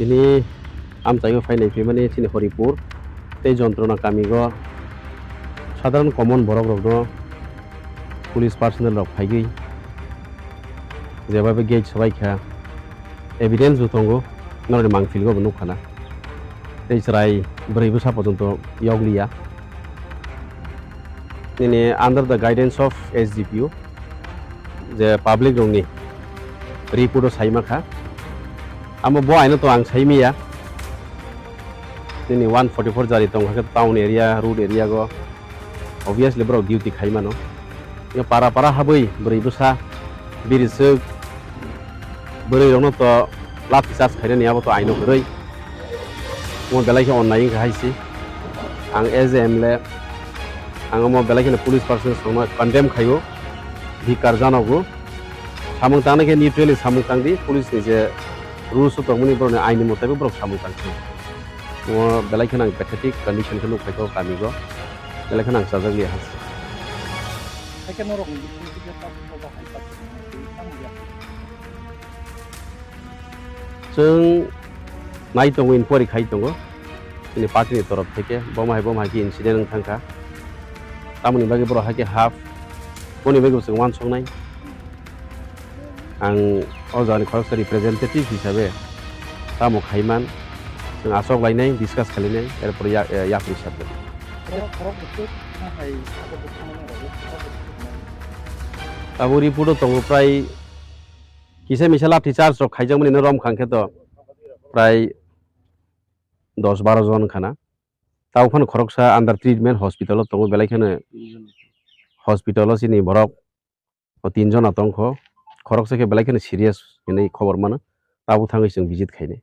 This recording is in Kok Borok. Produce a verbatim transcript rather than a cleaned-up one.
Tini amchaio phainai phimani chini Horipur tei Jontrona kamigo sadharan common borok rokno police personnel rok phaigwi jeba bai gate swbai kha, evidence bo tongo, norokni mangpili go bo nukha na. Tei chwrai bwrwi bwsa pojonto yokliya. Nini under the guidance of S D P O, je public rokni report o saima kha. Amo bo aino to ang saimiya. Nini one forty-four jari tong kha khe town area, road area go. Obviously borok duty khai mano. Yo para para habwi bwrwi bwsa, biri swk, bwrwi rokno to lathi charge khainani abo to aino kwrwi. Omo belai khe onnai wngkha hai se. Ang as a M L A, ang omo belai kheno police personnel songno condemn khaio, dhikar janogo. Samung tangnai khe neutrally samung tangdi, police ni je rules o tongmani borokni aini motabik borok samung tangsi. Omo belai kheno ang pathetic condition khe nukphai kho kamigo, belai kheno ang chajak liya hai se. Haikhe norok ni bising khe ta bo hai ta tamo ya. Chwng nai tongo, inquiry khai tongo. Chini party ni torof theke bo hai bo hai khe incident wng thang kha. Tamoni bagwi borok hai khe half, boni bagwi bo chwng uansuknai. Ang o jagani khoroksa representative hisabe tamo khaiman, chwng achok lainai, discuss khlainai, erpor ya-, ya-, yapri sabjak. Borok, borok bwswk thanghai abo bwkhakmani rwgwi borok bwswk thangnai. Abo report o tongo prai kisa misa lathi charge rok khaijakmani no rom khang khe to prai dos baro jon khana. Tabuk phano khoroksa under treatment hospital o tongo, belai kheno hospital o chini borok o tin jona tongkho, khoroksa khe belai kheno serious hinwi khobor mano, tabuk thangwi chwng visit khainai.